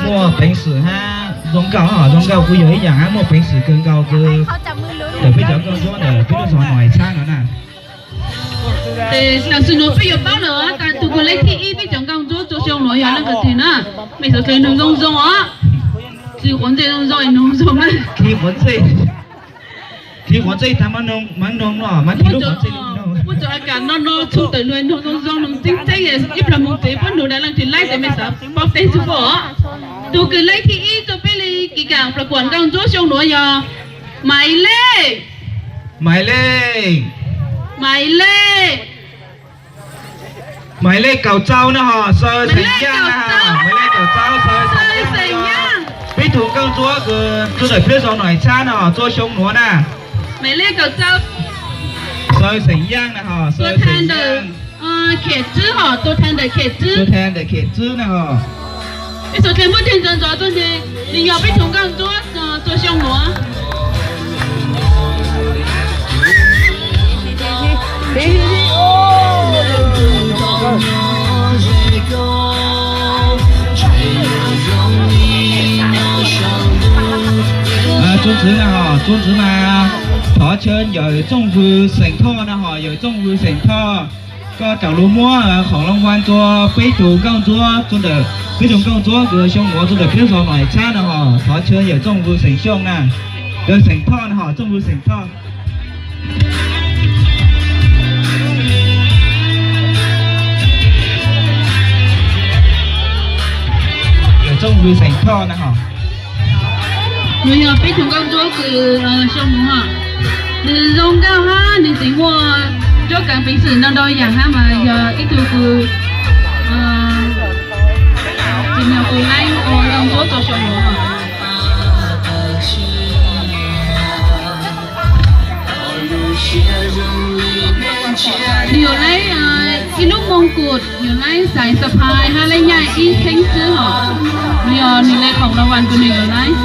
muaj peev xwm hab zoo nkauj hos, zoo nkauj kuj yog ib yaam hab muaj peev xwm kawg nkaus kws ntawm peb cov nkauj ntsuab ntawm peb lub zog Noom Haim Txhab no na. Tam sim nuav peb yuav paub lawm tas tug kws leej thib ib peb cov nkauj ntsuab txua xyoo nuav yog leej twg na. Mej sawv dlawg nug zoo zoo os. Tsis quav ntsej zoo zoo nug zoo na. Tsis quav ntsej, tsis quav ntsej tas mas nug, mas nug no, mas tsis quav ntsej no. Muab cov a kas no no txhua tawm nug, nug zoo zoo, nug tseeb tseeb, ib plag moog tsev puab nug dag leej twg laib tes mej xav paub teb txug puab os. Tug kws leej thib ib txua peb le kev kaam plag kuam nkauj ntsuab xyoo nuav yog Maiv Lej. Maiv Lej, Maiv Lej, Maiv Lej kaum rau na hos, Xaw Xeem Yaaj na hos, Maiv Lej kaum rau, Xaw Xeem Yaaj. Peb tug nkauj ntsuab kws txua ntawm peb zog Noom Haim Txhab no txua xyoo nuav na. Maiv Lej kaum rau, Xaw Xeem Yaaj na hos, Xaw Xeem Yaaj. Khem Tswb hos, tua thaj ntawm Khem Tswb, tua thaj ntawm Khem Tswb na hos. Peb txhua tus muab dheev ntxov ntxov tuaj ntag, nws yog peb tug nkauj ntsuab txua xyoo nuav. Tsuab ntxwv na hos, tsuab ntxwv mas thov chaw yawm Txooj Vws Xeem Thoj na hos, yawm Txooj Vws Xeem Thoj. Koj raws lug muab khoom loo vaj tua peb tug nkauj ntsuab, txua ntawm peb tug nkauj ntsuab kws xyoo nuav txua ntawm peb zog Noom Haim Txhab no hos, thov chaw yawm Txooj Vws Xeem Xyooj na, yawm Xeem Thoj na hos, Txooj Vws Xeem Thoj. Yawm Txooj Vws Xeem Thoj na hos. Nws yog peb tug nkauj ntsuab kws xyoo nuav hos. Nws zoo nkauj hab nws tseem muaj ncuab kaav peev xwm ntau ntau yaam hab mas yog ib tug kws tsim nyog kws laib ua nkauj ntsuab txua xyoo nuav hos. Nws yuav laib ib lub moos kuam, yuav laib xaiv xaphais hab laib nyaaj ib txheeb xwb hos. Nws yog nws le khoom loo vaj kws nws yuav laib.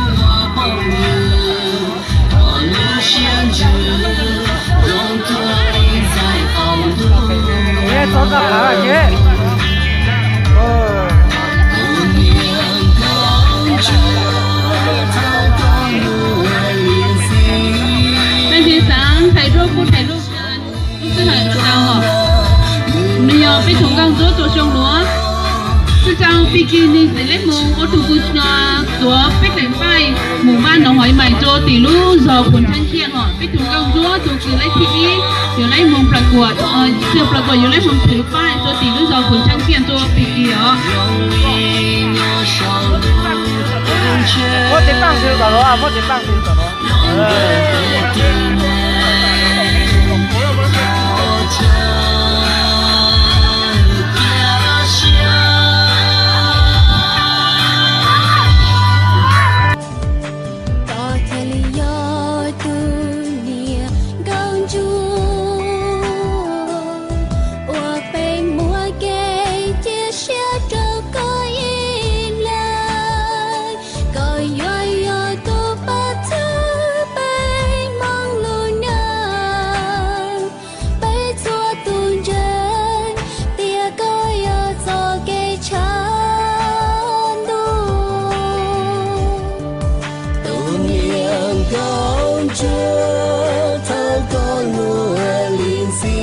Leej twg xaav thaij ruaj kuj thaij ruaj, lub sij hawm no tau hos. Nws yog peb tug nkauj ntsuab txua xyoo nuav. Txhua tsaam pig kig nws txiv laib moog ua tug kws tuav peb daim npaij mus vaaj noov haiv mais rua tim lub zog Khuas Tshaaj Khiaj hos. Peb tug nkauj ntsuab tug kws laib thib ib yuav laib moog plag kuam, txug plag kuam yuav laib moog txwv paaj rua tim lub zog Khuas Tshaaj Khiaj rua pig kig os. Koj thiaj li yog tus niam nkauj ntsuab uas peb muaj kev cia siab rau koj ib leeg. Koj yuav yog tus pab txhawb peb hmoov lub neej, peb txhua tus ntseeg tias koj yog txoj kev tshav ntuj. Tus niam nkauj ntsuab thawj koj lub lim ntxhi,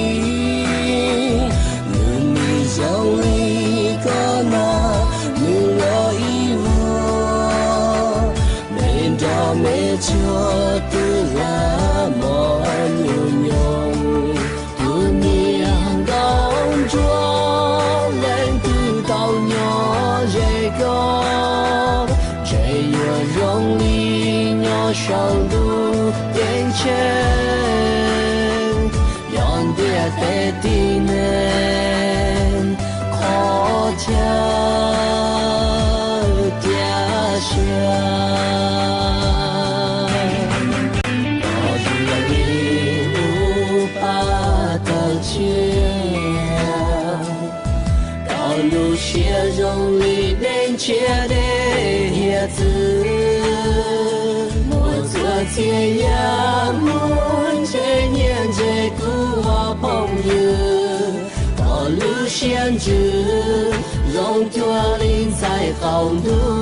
nws nws zoo li koj na, nws los ib vuag, me nrog me tsuag twb lam mos nyuj nyoos. Tus niam nkauj ntsuab leej twg tau nyob ze koj, ntshe yuav zoo li nyob saum ntuj ceeb tsheej, nyob ntiaj teb tib neeg qhov chaw cia siab. Koj tus yog li lub paj tawg tshiab, koj lub siab zoo li dej ntshiab dej hiam. Txwv muaj txhua txhia yam muaj ntsej nyiaj ntse kuv ua phooj ywg, kom lub siab ntsws zoo cuag li ntxhais qaum ntuj.